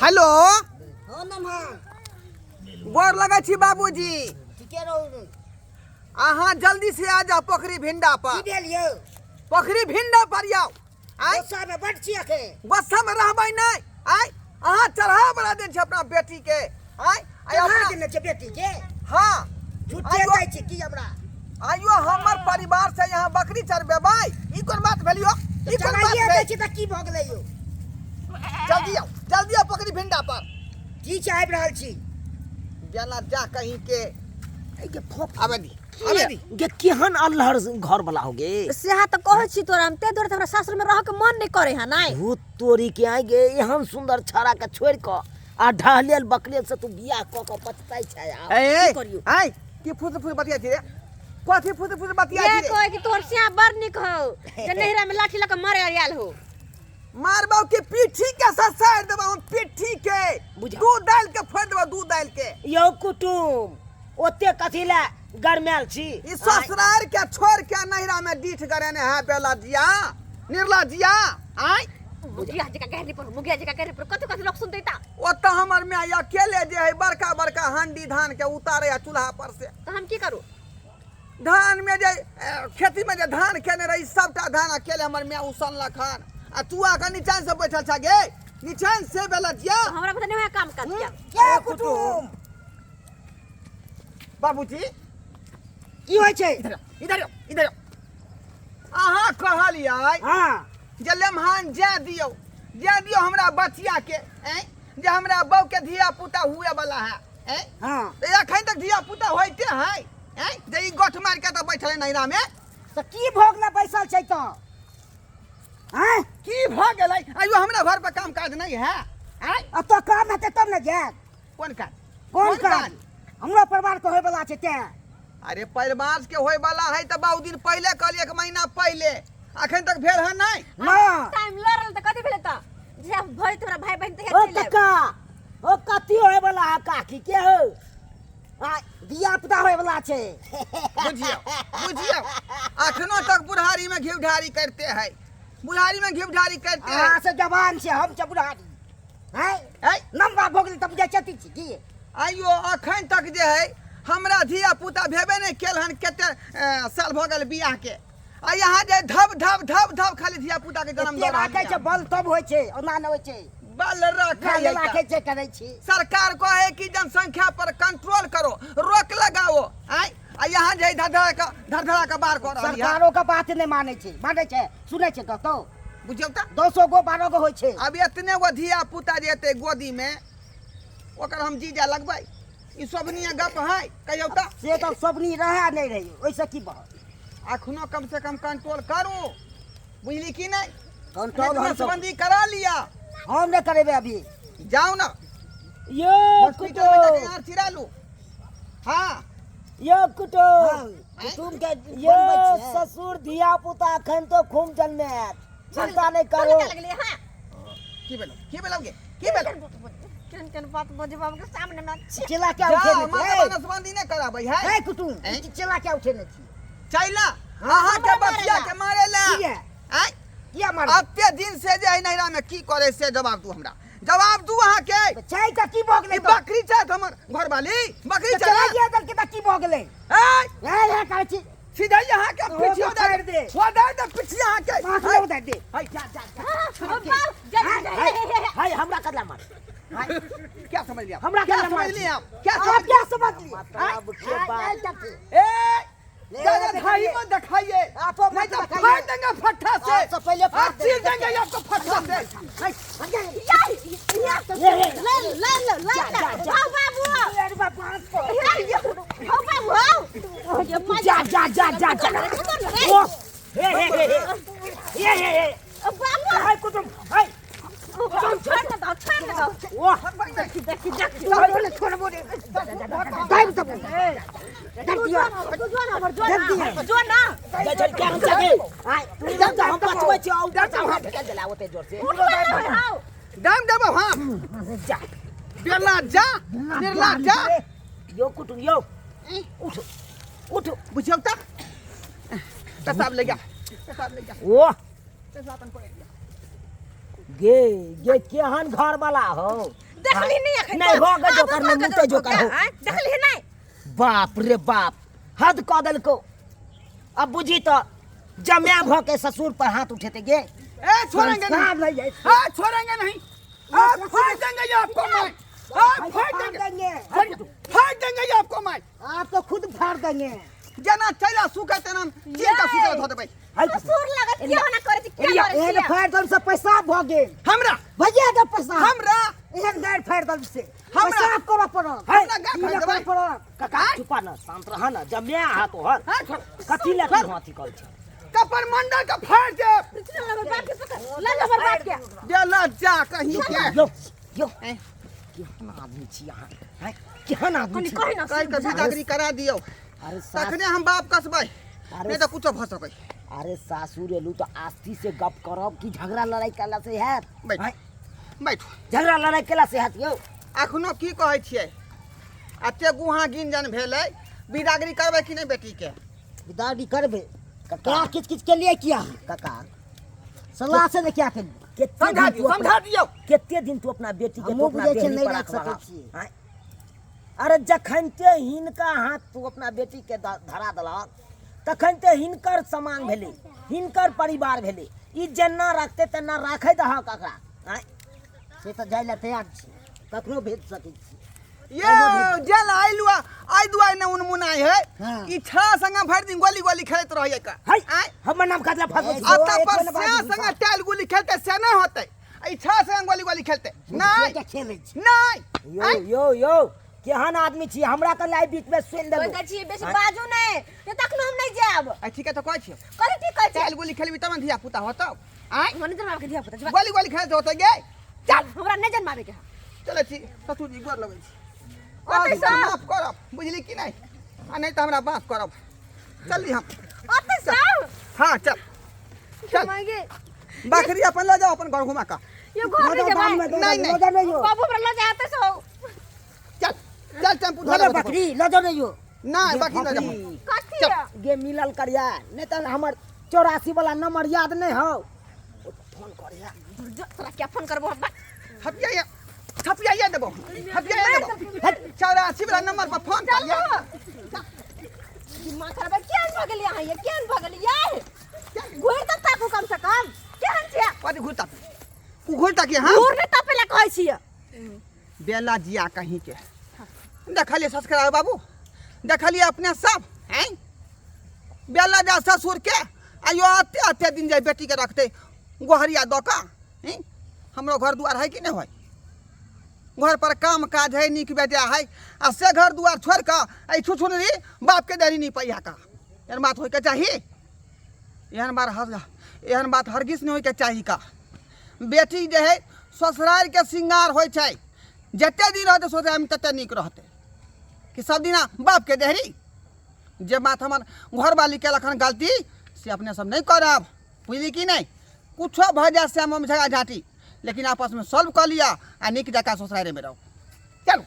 Hello. हाँ नमहर। गोर लगै छी बाबूजी। ठीके रहू। अहाँ जल्दी से आ जाओ पोखरी भिंडा पर। की भेल यौ? पोखरी भिंडा पर आउ। आय गुस्सा में बड छी अखन। गुस्सा में रहबै नहि। आय अहाँ चढ़ा बना देने छी अपना बेटी के। आय आय चढ़ा अपना देने छै बेटी के? हाँ। झूठे आइयो कहै छी की हमरा? आइयो हमर परिवार से यहाँ बकरी चरबेबै, ई कोन बात भेल यौ? ई कोन बात चलाइए दै भेल? छी तऽ की भऽ गेलै यौ? जल्दी आउ, जल्दी आउ पोखरी भिंडा पर। ठीक छै, आबि रहल छी। बेला जा कहीं के। एहि के फोफ आबे दी, आबे दी। गे केहन अल्हड़ घर वाला हो गे। सेहा तऽ कहै छी तोरा हम, ताहि दुआरे तऽ हमरा सासुर में रहऽ के मन नहि करे है नहि। भूत तोरी के आइ गे, एहन सुंदर छाड़ा के छोड़ कऽ आ ढहलेल बकलेल से तू बियाह कऽ कऽ पछताइ छै आब। ए, की करियौ? आइ की फुस फुस बतिया छी रे? कथी फुस फुस बतिया ये छी रे? कहै कि तोहर सिया बड़ नीक हौ जे नैहरा में लाठी लऽ कऽ मारे आयल हो। मारबौ के पीठी के ससार देबौ हम पीठी के। बुझा। दूध दालि के फोड़ि देबौ, दूध दालि के। यौ कुटुम, ओते कथी लए गरमायल छी? ई ससुरार के छोड़ के नैहरा में डीठ गरेने है बेला जिया निर्ला जिया। आय मुगिया जका गहरी पर, मुगिया जका गहरी पर कथि कथि लोग सुनतै ता। ओतऽ हमर माय अकेले जे है बड़का बड़का हांडी धान के उतारे है चूल्हा पर से। तऽ हम की करू? धान में जे, खेती में जे धान खेने रही सबटा धान अकेले हमर माय उसनलक हन। आ तू आके नीचाँ से बैठल छ गे, नीचाँ से बेला जिया। तऽ हमरा पता नहीं है काम काज किया। के कुटुम? बाबूजी की होइ छै? इधर आओ, इधर आओ, इधर आओ। अहाँ कहलियै हाँ। जे लेमहान जाय दियौ, जाय दियौ हमरा बचिया के, ऐं जे हमरा बहू के धिया पुता हुए वाला है, ऐं? हाँ। तऽ एखन तक धिया पुता होइते है, ऐं जे ई गोठ मारि के तऽ बैठल है नैहरा में। तऽ की भऽ गेलै बैसल छै तऽ? आँय? की भऽ गेलै? आइयो हमरा घर पर काम काज नहि है, आँय? एतऽ काम हेतै तब ने जायब। कोन काज? कोन काज? हमरो परिवार के होय वाला छै तें। अरे परिवार के होय वाला है तऽ बहुत दिन पहिले कहलियै, एक महीना पहिले, अखन तक भेल हन नहि। ना। टाइम लऽ रहल तऽ कथी भेलै तऽ? जे भरि तोरा भाई बहिन तऽ ओ चलि आयब। कक्का, ओ कथी होय वाला है काकी के हो? आ धिया पुता होय वाला छै। बुझियौ, बुझियौ, अखनो तक बुढ़ारी में घिउ ढारी करते है, बुढ़ारी में घिउ ढारी करते है। अहाँ से जवान छै, हम छै बुढ़ारी। हैं? हैं? लम्बा भऽ गेलै तऽ बुझाइ छथि छी की? आइयो अखन तक जे है हमरा धिया पुता भेबे नहि केल हन, कते साल भऽ गेल बियाह के, आ यहाँ जे धब धब धब धब खाली धिया पुता के जन्म एते दऽ रहल राखै छै यऽ। बल तब होइ छै, ओना नहि होइ छै। बल रखै बल है राखै छै, करै छी। सरकार कहे कि जनसंख्या पर कंट्रोल करो, रोक लगाओ, आँय? आ यहाँ जे धर धर के धर धरा के बाहर कऽ रहल यऽ। सरकारो के बात नहि मानै छै, मानै छै, सुनै छै कतौ? बुझियौ तऽ। 10 गो 12 गो होइ छै। अब एतने गो धिया पुता जे एतै गोदी में, ओकर हम जीजा लगबै, ई शोभनीय गप है? कहियौ तऽ। से तऽ शोभनीय रहै नहि रहै, ओहिसँ की बहत? अखनो कम से कम कंट्रोल करू, बुझली कि नहि? कंट्रोल हम सब नसबंदी करा लिया। हम नहि करेबै अभी। जाउ ना यो हॉस्पिटल में जाके कुटुम। यहाँ चिरा लू। हाँ। यो कुटुम। हाँ, कुटुम के यो बनबै छियै। ससुर धिया पुता अखन तो खूब जन्मे आयत, चिंता नहीं करो। कथी लगलियै, हाँ? की भेलौ? की भेलौ गे? की भेलौ? केहन केहन बात बजबाब के सामने में छी। चिल्ला के जा, उठेने माँ छी। के नसबंदी नहि कराबै है। ए कुटुम, ऐं? चिल्ला के उठेने छी। चैला, अहाँ के हमरा मारे बचिया ला। के मारे ला। किया? आँय? किया मारे? एते दिन से जे है नैहरा में की करे से जवाब दू हमरा, जवाब दू अहाँ के। छै तऽ की भऽ गेलै ई तऽ? बकरी छथि हमर घरवाली, बकरी तऽ छथि। चलाइए देलकै तऽ की भऽ गेलै? ऐ! ऐ, ऐ, करै छी। सीधे यहाँ के ओ, पिछियो तऽ दे छोड़ि दे। हो दे दे पिछिया अहाँ के। माथ लग दे दे। है, जा, जा, जा। हाँ, बाप, जा, जा, जा, हे, हे, हे। हाय, हमरा कदला मार। हाय, क्या समझ लिया? हमरा क्या कदला समझ मार। लिया आप? क्या आप समझ क्या समझ लिए? मतलब के हाँ, बात। हाँ, चाची। ए, ले, ज्यादा ले, धाई ले। मत दिखाइए। आपको मत नहीं तो दिखाइए। फाड़ देंगे फट्टा से। आप तो पहले फाड़ आप चीर देंगे। देंगे आपको फट्टा से। हाय, हट जा। या, या, ले, ले। ले, ले, ले, ले, जा, जा, जा। हाउ बाबू। अरे बाप, बांस पर। हाउ बाबू, हाउ। ये मजा। जा, जा, जा, जा, जा। ओ, हे, हे, हे, हे। हे, हे, हे। बाबू। हाय, कुटुम, हाय। छोड़ ना दो, छोड़ ना दो। ओ। देखी, देखी, देखी। छोड़बो ने, छोड़बो ने। दाबि देबो। दाबि दिअ। तू जो ना, हमर जो दाबि ना, दिअ। जो ना। जा, जा, क्या हम जाके? आय, तू जा, जा, हम बचबै छियौ, ऊपर से हाथ ढकेल देला ओते जोर से। उठ ना, हाउ। दाम देबो, हाँ। जा। बिरला जा, बिरला जा। यो कुटुम, यो। उठ, उठ। बुझियौ तऽ। पेशाब ले जा, पेशाब ले जा। ओ। पेशाब अपन करे दिया। गे, गे केहन घर वाला हो? देखली नहीं अखन नहीं हो गए जोकर नहीं मुते जोकर हो। देखली नहीं। बाप रे बाप, हद कऽ देलको। अब बुझी तो जमाय भऽ के ससुर पर हाथ उठेते गे। ए छोड़ेंगे संस्कार नहीं। नहीं है। हाँ छोड़ेंगे नहीं, आप फाड़ देंगे ये आपको मैं, आप फाड़ फाड़ देंगे, देंगे। फाड़ देंगे ये आपको मैं। आप तो खुद फाड़ देंगे। जेना चैला सुखे तेना चीन का सुखे धो देबै। हाय ससुर लागत क्या होना करे छी, क्या करे एहन छी? फाड़ दम से पेशाब भऽ गेल। हमरा भैया के पेशाब। हमरा एहन गारि फाड़ दम से हमरा। पेशाब करऽ पड़ल। हमरा गारि फाड़ि ई देबै। करऽ पड़ल। काका चुपा न, शांत रह न, जमाय हाथ तोहर। हाँ छोड़। कथी लए तू अथी करै छै? कपर मंडल के फाड़ दे। चल हमर बाप के पकड़ लग, हमर बाप के देला जा कहीं के। यो यो, केहन आदमी छी अहाँ हैं? केहन आदमी कनी छी? कहि ना। कहि के बिदागरी करा दियौ। अरे सास तखने हम बाप कसबै, अरे नहीं तऽ कुछो भऽ सकै। अरे सासुर एलू तऽ आस्ती से गप करब कि झगड़ा लड़ाई केला से हैत? बैठ। हैं? बैठू। झगड़ा लड़ाई केला से हैत यौ? अखनो की कहै छियै, एते गुहा गिंजन भेलै, बिदागरी करबै कि नहि बेटीके? बिदागरी करबै। काका। क्या किच किच के लिए किया? काका सलाह से ने क्या केलिए? केते समझा दिन दियौ, तू अपना समझा दियौ। केते दिन तू अपना बेटी के तू हमहूँ अपना बुझै छियै देहरी नहि पर राखि रखबह? सकै छियै। आँय? अरे जखन ते हिनका हाथ तू अपना बेटी के धरा देलहक तखन ते हिनकर सामान भेलै, हिनकर परिवार भेलै, ई जेना रखतै तेना राखै दहक एकरा। आँय? से तऽ जाइ लए तैयार छी, कखनो भेज सकै छी। ये जेल आइलु आइ दुआइ ने उनमुनाइ है। हाँ। ई छड़ा संगे भरि दिन गोली गोली खेलैत रहैए का। है आँय? हमर नाम कतला फंसबै छी? ए, अतऽ एक पर मिनट से बाजू, संगे टाइल गोली खेलतै से नहि होतै, ई छड़ा संगे गोली गोली खेलतै नहि। के खेलै छी? नहि। यो आँय? यो यो, केहन आदमी छी, हमरा तऽ लाइ बीच में सुनि कहै देलू। तऽ छी बेसी बाजू नहि, नहि तखनो हम नहि जायब। आ ठीक है तऽ कहै छियौ। कथी ठीक कहै छी? टाइल गोली खेलबी तब ने धिया पुता होतौ। आँय? हमरा नहि जन्माबे के धिया पुता। गोली गोली खेलैत होतै गे। चल, हमरा नहि जन्माबे के है। चलै छी ससुर जी, गोर लगै छी। ओतै कहब सँ। माफ करब, बुझली कि नहि? आ नहि तऽ हमरा माफ करब। चलली हम। ओतै सँ। हाँ चल चल। मांगे। बकरी अपन लऽ जाओ अपन घर घुमा कऽ। यो घर नहि जेबै। नहीं, नहीं। लऽ जाओ नहीं यो। बाबू हमरा लऽ जाय ओतै सँ। चल चल, टेम्पू लऽ धऽ जाओ बकरी, लऽ जाओ नहीं यो। नहि बकरी लऽ जाओ। कथी? चल। गे मिलल करिया नहि तऽ हमर 84 वाला नंबर याद नहि हौ, फोन करिया। जो, तोरा क्या फोन करबो हम? थपिया थपिया देबो, थपिया देबो। 84 वाला नंबर पर फोन करिया। दिमाग खराब है। केहन भऽ गेलियै अहाँ ये? केहन भऽ गेलियै? घुरि तऽ ताकू कम से कम, केहन छियै? कथी घुरता घुरता की? हाँ घूर नहि तापे लए कहै छियै। बेला जिया कहीं के देखलिए ससुराल बाबू, देखलिए अपने सब हैं बेला जा ससुर के आयो आते आते दिन जाय बेटी के रखते गोहरिया दऽ कऽ हैं। हमरो घर दुआर है कि नहीं है? घर पर काम काज है, नीक बेजा है, आ से घर दुआर छोड़ कऽ एहि छुछुनरी बाप के देरी नहीं पैया का। एहन बात होइके चाही? एहन बात हर एहन बात हरगिज नहीं होइके चाही का। बेटी जे है ससुराल के श्रृंगार होइ छै, जते दिन रहतै ससुरालमे तते नीक रहतै कि सब दिना बाप के देहरी। जे बात हमर घरवाली केलक हन गलती से अपने सब नहीं करब, बुझली कि नहीं? कुछो भऽ जाए श्याम झगड़ा झाँटी, लेकिन आपसमे सॉल्व कऽ लिअ आ नीक जकाँ ससुरालेमे रहू। चलू।